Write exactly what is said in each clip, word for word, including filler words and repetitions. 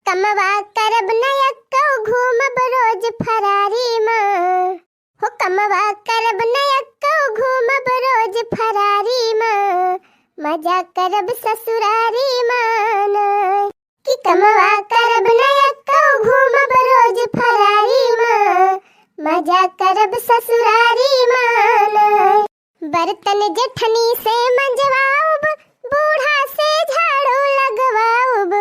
कमवा करब न एक्को, घूमब रोज फरारी मा। हो कमवा करब न एक्को, घूमब रोज फरारी मा। मजा करब ससुरारी मा ना। कि कमवा करब न एक्को, घूमब रोज फरारी मा। मजा करब ससुरारी मा ना। बर्तन जेठनी से मंजवाउब, बूढ़ा से झाड़ू लगवाउब।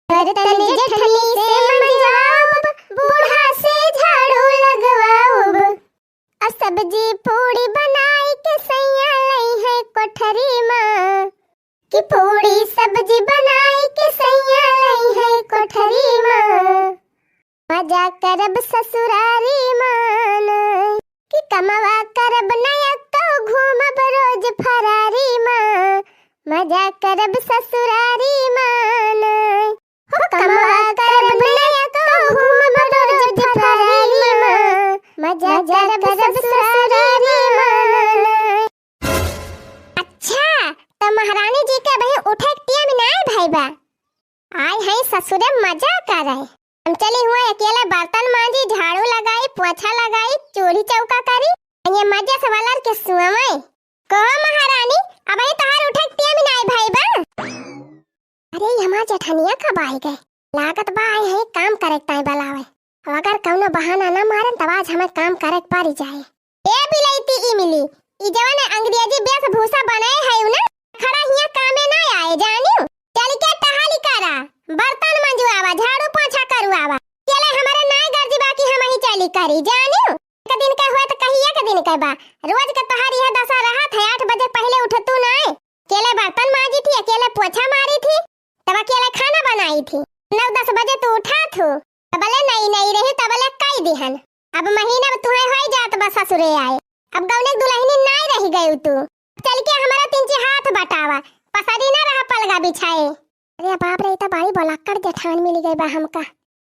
बर्तन जेठनी से मंजवाउब, बूढ़ा से झाड़ू लगवाउब। अ सब्जी पूड़ी बनाई के सैया लइहैं कोठरी मा। कि पूड़ी सब्जी बनाई के सैया लइहैं कोठरी मा। मजा करब ससुरारी मा ना। कि कमवा करब न एक्को, घूमब रोज फरारी मा। मजा करब ससुरारी मा ना। हो कमवा करब न एक्को, घूमब रोज फरारी मा। मजा करब ससुरारी मा ना। अच्छा, त महारानी जी के अबहीं उठे के टेम नाहीं भई बा। आए हैं ससुरे मजा करे। हम चली हुआ अकेले बर्तन मांजी, झाड़ू लगाई, पोछा लगाई, चूल्ही चौका करी। ये मजे से वलर के सुअवई। कहो महारानी, अबहीं तोहार उठे के टेम नाहीं भई बा। अरे, ये हमार जेठनिया कब आई गए? लागत बा आई है काम करे के ताई बलावे। अब अगर कौनो बहाना ना मारन तब आज हमें काम करे के पड़ी जाए। ए बिलैती इमली, ई जवन अंग्रेजी वेशभूषा बनाए है ना, खड़ा हिया कामे ना आए, जानियो? चल के टहली करा, बर्तन मंजुआवा, झाड़ू पोछा करुआवा। चले हमरे नाय गर्जी बा कि हम ही चली करी, जानियो? एक दिन के हुए तो कहिए के दिन के बा, रोज के तोहार यह दशा रहत है, आठ बजे पहले उठतू नाय। अकेले बर्तन मांजी थी, अकेले पोछा मारी थी, तब अकेले खाना बनाई थी। नौ दस बजे तू उठा थू, तबले नई नई रही, तबले कई दिहन। अब महीना में तुहे होई जात बा ससुरे आए। अब गौने दुल्हनी नाई रही गई तू। चल के हमारा तिनची हाथ बटावा, पसरी ना रहा पलगा बिछाए। अरे बाप रे, ई त बड़ी बोलक्कड़ जेठान मिली गई बा हमका।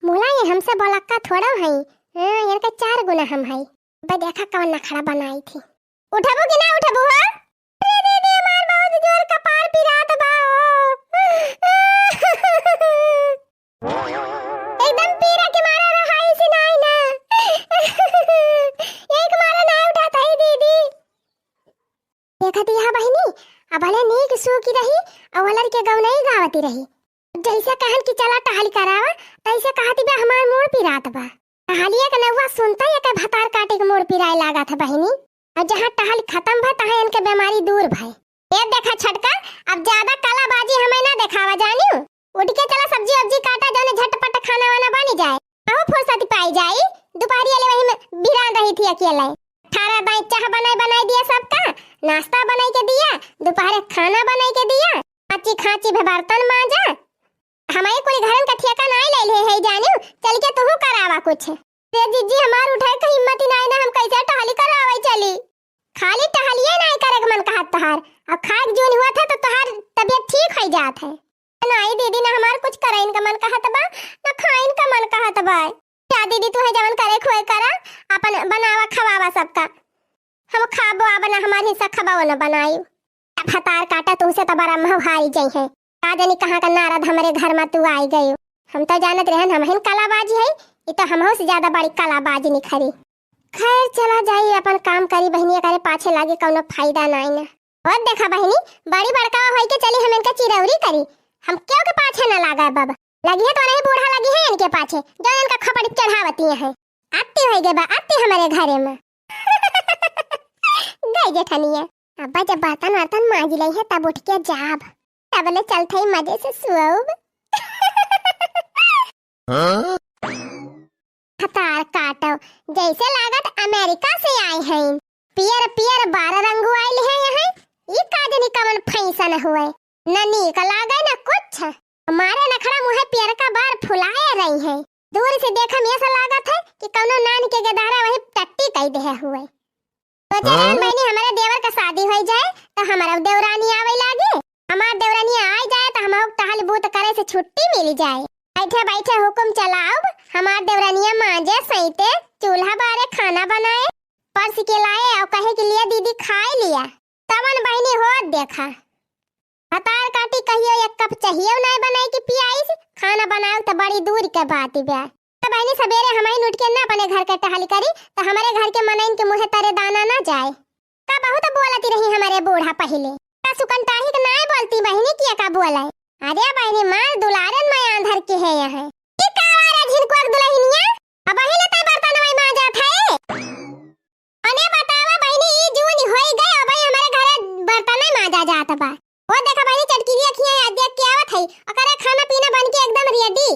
मुला ये हमसे बोलक्का थोड़ो हई, हाँ, इनका चार गुना हम हई। बे देखा कवन नखड़ा बनाई थी। उठबू कि ना उठबू हो? अरे दीदी, हमार बहुत जोर कपार पिरात बा हो। एकदम पीरा के मारा रहाई से नाई ना। यही के मारा ना उठात है दीदी। देखत ही हा बहिनी, अबले नीक सूखी रही, अउ वलर के गौनई गावती रही। जैसे कहन कि चला टहल करावा, तैसे कहती बा हमार मूड़ पिरात बा। टहलिया के नौवा सुनता ही एकर भतार काटे के मूड़ पिराए लागत है बहिनी। अउ जहाँ टहल खतम भा, तहाँ इनके बीमारी दूर भय। ए देखा छटका, अब ज्यादा कलाबाजी हमें ना देखावा जानियो। उठ के चला सब्जी वब्जी काटा, जौने झटपट खाना वाना बनी जाए। अहो फुर्सत पाई जाई, दोपहरिया ले वही में बिरान रही थी अकेले। ठारा दाई चाह बनाई बनाई दिया सबका, नाश्ता बनाई के दिया, दोपहरे खाना बनाई के दिया, खांची खांची भे बर्तन मांजा। हमारे कुल घरन का ठेका नाई ले ले है जानियो, चल के तुहू करावा कुछ। रे जीजी, हमार उठे के हिम्मत ही नाई ना, हम कैसे टहली करावे चली? खाली टहलिए नाई करे के मन कहत तोहार, अब खाए के जून हुआ था तो तोहार तबीयत ठीक हो जात है। नाई दीदी, ना हमार कुछ करे इनका मन कहत बा, ना खाए इनका मन कहत बा। जा दीदी, तू है जवन करे खोए करा, अपन बनावा खवावा सबका। हम खाबो आ बना, हमार हिस्सा खबाओ ना बनाई। भतार काटा, तुमसे तो बड़ा महू हारी जइहैं। का जानी कहाँ का नारद हमरे घर मा तू आई गयो। हम तो जानत रहन हमहिन कलाबाज है, ई तो हमहू से ज्यादा बड़ी कलाबाज निखरी। खैर चला जाई, अपन काम करी बहिनी, एकरे पाछे लागे कौनो फायदा नाई ना। और देखा बहिनी, बड़ी बड़का होई के चली हम इनका चिरौरी करी। हम केहू के पाछे ना लागा बाबा। लगी है तो नहीं बूढ़ा लगी है इनके पाछे, जो इनका खपड़ी चढ़ावती है। आती होई गई बा, आती हमारे घरे मा। गई जेठनिया। अब्बा जब बर्तन वर्तन मांज लई है तब उठ के जाब। तबले चलत ही मजे से सुअब। हाँ? भतार काटो, जैसे लागत अमेरिका से आए हैं। पियर पियर बार रंगुआइल है यहाँ। ई का जानी कवन फैशन हुए। न नीक लागे न कुछ। हमारे नखड़ा मुहे पियर का बार फुलाए रही है। दूर से देखम ऐसा लागत है कि कौनो नान के गेदहरा वही टट्टी कई देहे हुए। सोचे रहन हाँ? बहिनी, हमारे देवर का शादी हो जाए तो हमारा देवरानी आवे लागे, हमार देवरानी आ जाए तो हम टहल बूत करे से छुट्टी मिल जाए। बैठे बैठे हुकुम चलाओ, हमार देवरानिया मांजे सैते, चूल्हा बारे, खाना बनाए, परस के लाए और कहे के लिए दीदी खाए लिया। तवन बहिनी होत देखा। भतार काटी कहियो एक कप चाहियो नाय बनाई कि पियाइस, खाना बनाओ त बड़ी दूर के बात बा। त बहिनी सबेरे हमहिन उठ के ना अपने घर के टहल करी, त हमरे घर के मनइन के मुँहे तरे दाना ना जाए। का बहुत बोलती रही हमरे बूढ़ा पहिले। का सुकंटाही के नाय बोलती बहिनी किया का बोले। अरे बहिनी मार दुलारन में आंधर के है यहाँ। ई का रे झिनकुआ दुलहिनिया? अबहिन तै बर्तन वही मांजत है। अने बतावा बहिनी, ई जून होई गए, अबही हमरे घरे बर्तन नहीं मांजा जात बा। वो देखा बहिनी, चटकीली अखियां आज देख के आवत है, ओकरे खाना पीना बन के एकदम ready।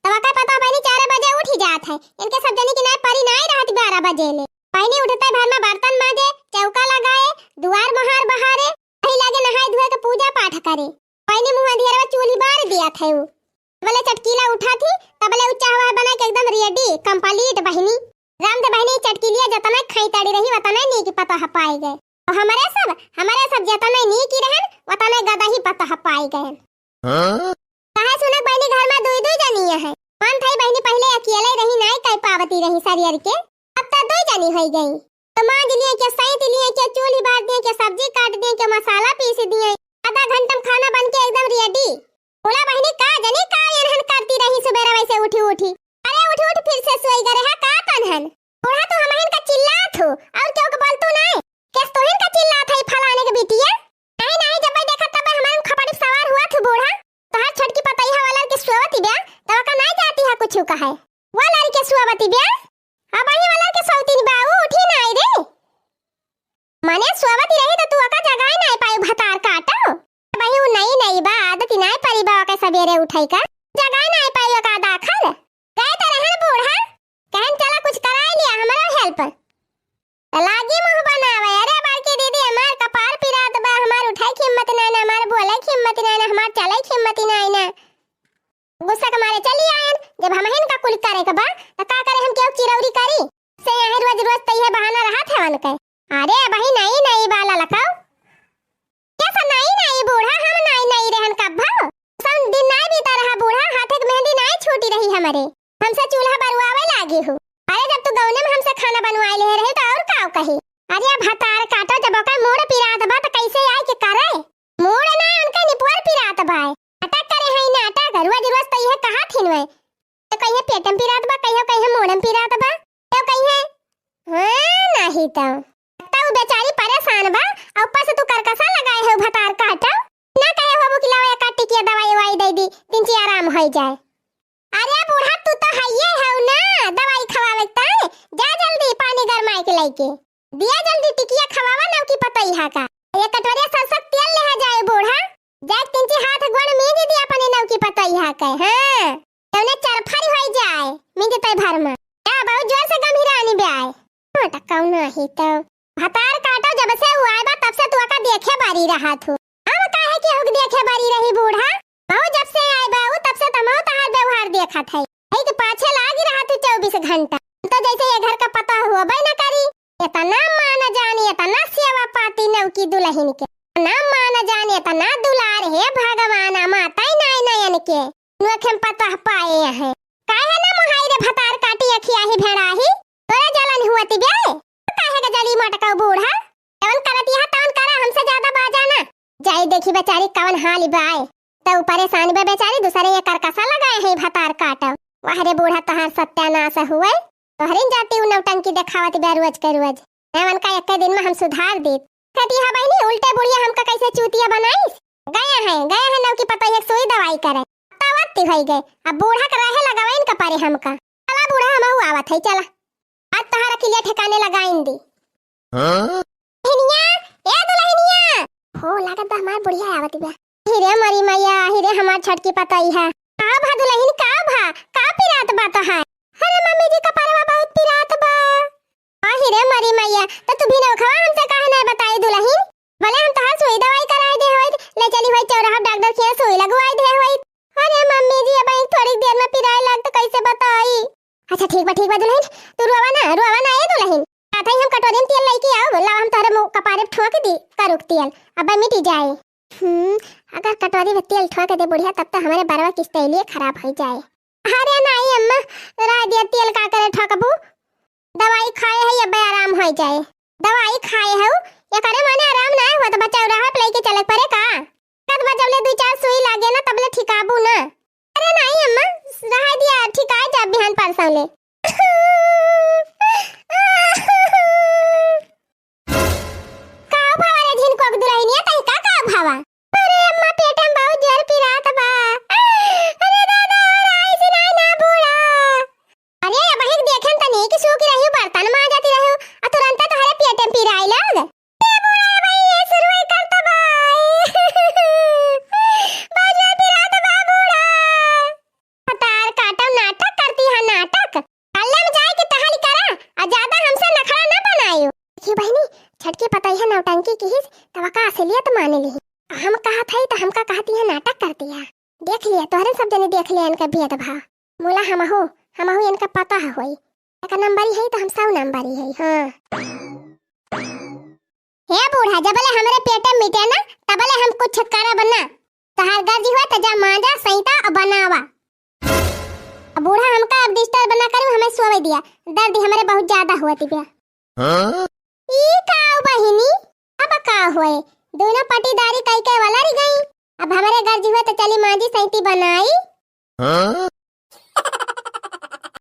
तब ओकर पता बहिनी चार बजे उठ ही जात है, इनके सब जनी की नाय परी नाय रहत बारह बजे ले। बहिनी उठते भर में बर्तन मांजे, चौका लगाए, दुआर मोहार बहारे, वही लगे नहाए धोए के पूजा पाठ करे। बहिनी मुँह अंधियरवा चूल्ही बार दिया थे उ। तबले चटकीला उठा थी, तबले उ चाहवा बना के एकदम ready, complete बहिनी। राम दे बहिनी चटकीलिया जतने खाई ताड़ी रही, वतने नीक पतोह पाए गए। और हमरे सब, हमरे सब जतने नीक ही रहन, वतने गदही पतोह पाए गए। हाँ? कहे सुनक बहिनी घर में दुई दुई जनी है। मन थाई बहिनी पहिले अकेले रही, नाय कह पावती रही सरियर के। अब तो दुई जनी होई गई। तो मांज लिए के, सैंत लिए के, चूल्ही बार दिए के, सब्जी काट दिए के, मसाला पीस दिए। आधा घंटा में खाना बन के एकदम ready। बोला बहिनी का जनी का एनहन करती रही सुबेरे वैसे उठी उठी। अरे उठ उठ फिर से सोई गए रहा का तनहन। बूढ़ा तू हमहिन का चिल्लात हो और क्यों के बोल तू नहीं। केस तोहिन का चिल्लात है फलाने के बिटिया। नहीं नहीं जब देखा तब हमारे खपड़ी सवार हुआ थू बूढ़ा। तोहार छोटकी पतैया वाला के सोवती बा, तब का नहीं जाती है कुछ कहे। वो लड़के सोवती बा, अब वही वाला के सौतीन बा, वो उठी नहीं रे। माने सोवती रही तो तू ओका जगाए नाय पाई भतार काटो। भाई उ नई नई बा, आदत नाय परी बा ओके सबेरे उठाई का। जगाए नाय पाई ओका दाखल। गए तो रहन बूढ़ा, कहन चला कुछ कराए लिया हमारा help। तो लागी मुँह बनावे, अरे बड़की दीदी हमार कपार पिरात बा, हमार उठाई की हिम्मत नाय ना, हमार बोले की हिम्मत नाय ना, हमार चले की हिम्मत नाय ना। गुस्सा के मारे चली आयन, जब हमहिन का कुल करे के बा, त का करे हम केहू चिरौरी करी? से यहाँ रोज रोज त इहे बहाना रहत है उनके। अरे अबही नई नई बा ललकऊ। कैसा नई नई बूढ़ा, हम नई नई रहन कब भव? सब दिन नाय बीता रहा बूढ़ा, हाथे के मेहंदी नाय छूटी रही हमरे। हमसे चूल्हा बरुआवे लागी हूँ। अरे जब तू गौने में हमसे खाना बनवाए ले रहे तो और काव कही? अरे अब भतार काटो, जब ओकर मूड़ पिरात बा त कैसे आए के करे? मूड़ ना उनके निपुअर पिरात बा। नाटक करे है नाटक, रोज रोज त इहे कहा थिन वे। तो कहिए पेटम पिरात बा, कहियो कहिए मूड़म पिरात बा, तो कहिए हाँ नहीं तो। त उ बेचारी परेशान बा, और ऊपर से तू करकसा लगाए हो भतार काटो। ना कहे हो कि लाओ एक टिकिया दवाई वाई दे दी, तिनची आराम हो जाए। अरे बूढ़ा तू तो हइये हऊ ना, दवाई खवावे के ताई, जा जल्दी पानी गरमाए के लेके। दिया जल्दी टिकिया खवावा नौकी पतैहा का। एक कटोरिया सरसों तेल लेहा जाए बूढ़ा, जाए तिनची हाथ गोड़ मीज दिया अपने नौकी पतैहा के। हाँ, तौने चरफरी होई जाए, मीज तय भर में। या बहुत जोर से गंभीरानी बे आए। हाँ, त कौनो ही तो। भतार काटो, जब से उ आए बा, तब से तू ओका देखे बारी रहा थू। हम काहे केहू के देखे बारी रही बूढ़ा? बहू जब से आए बा, उ तब से तमहू तहार व्यवहार देखत है। यही के पाछे लागी रहा तू चौबीस घंटा। तो जैसे ये घर का पता हुआ बे न करी। इतना मान जान, इतना सेवा पाती नौकी दुलहिन के। इतना मान जान, इतना दुलार, हे भगवान, माता नाय नयन के। नोखे में पतोह पाए हैं। काहे ना मोहाई रे भतार काटी अखिया ही भेड़ाही? तोरे जलन हुअती बे? काहे के जली मटका बूढ़ा? जवन करत यह तवन करा, हमसे ज्यादा बाजा ना। जाई देखी बेचारी कवन हाल बाय। त उ परेशान बे बेचारी, दूसरे ये करकसा लगाए हैं भतार काटो। वाह रे बूढ़ा तहार सत्यानाश हुए। तोहरिन जाती उ नौटंकी देखावत बे रोज के रोज। एवन का एक दिन में हम सुधार देत। कहती है बहिनी, उल्टे बुढ़िया हमका कैसे चूतिया बनाइस? गया है, गया है नौकी पतोहिया के सुई दवाई करे। तवत्ती होई गए। अब बूढ़ा के रहे लगावे इनका परे हमका। चला बूढ़ा हमहू आवत है, चला। आज तोहार अकिलिया ठिकाने लगाइन दी। हाँ? दुलहिनिया, ए दुलहिनिया। हो, लागत बा हमार बुढ़िया आवत बा। हिरे मरी मैया, हिरे हमार छोटकी पतोहिया। का भा दुलहिन, का भा? का पिरात बा तोहार? अरे मम्मी जी, कपरवा बहुत पिरात बा। आ हिरे मरी मैया, त तू भी नौखवा हमसे काहे ना बताई दुलहिन? भले हम तोहार सुई दवाई कराए दे होइत, ले चली होइत चौराहा डॉक्टर के यहाँ सुई लगवाए दे होइत। अरे मम्मी जी, अब एक थोड़ी देर में पिराए लाग त कैसे बताई? अच्छा ठीक बा, ठीक बा दुलहिन, तू रोवा ना, रोवा ना ए दुलहिन। कहत हई हम कटोरी में तेल लेके आओ, लाओ हम तोहरे मुँह कपारे पे ठोक दी, करुक तेल, अब मिटी जाए। हम्म, अगर कटोरी में तेल ठोक दे बुढ़िया तब तो हमारे बरवा की स्टाइलिए खराब हो जाए। अरे नाई अम्मा, रह दिया तेल का करे ठोकबू, दवाई खाए है अब आराम हो जाए। दवाई खाए है, एकरे माने आराम ना हुआ तो बच्चा रहा पे लेके चले पड़े का? कद बा जबले दुइ चार सुई लागे ना तबले ठिकाबू ना। अरे नाहीं अम्मा, रहा दिया, ठिकाए जा बिहान परसों ले। का भावा रे झिनकोक दुलहिनिया, तई का का भावा? अरे अम्मा, पेट में बहुत जोर पिरात बा। अरे दादा, और आई से नाहीं ना बूढ़ा। अरे अबहिक देखेन तनी कि सूखी रही, बर्तन मांजती रही, आ तुरंत तोहरे पेट में पिराई लग। ए बूढ़ा भाई, ये शुरू ही करत बा। बहुत जोर पिरात बा बूढ़ा। तार काटम नाटक करती है, नाटक। कल्ले में जाए के टहल करा, आ ज्यादा हमसे नखरा ना बनायो। देखी बहिनी, छटकी पतई है नौटंकी किहिस, तब का असलियत मान लिही। हम कहत हई त हमका कहती है नाटक करती है। देख लिया, तोहरे सब जने देख लिया इनका भेदभाव। मुला हमहू, हमहू इनका पता है होई। एक नंबरी है त हम सौ नंबरी है, हाँ। हे बूढ़ा, जबले हमरे पेटे में मिटे ना, तबले हम कुछ करब ना। तोहार गर्जी हुआ त जा मांजा, सैता और बनावा। अब बूढ़ा हमका अब disturb ना करू, हमें सोवे दिया। दर्द हमरे बहुत ज्यादा हुआ तिबिया। हाँ? ई का बहिनी, अब का हुए? दोनों पटीदारी कई के वाला रह गई। अब हमरे गर्जी हुआ त चली मांजी सैती बनाई। हाँ?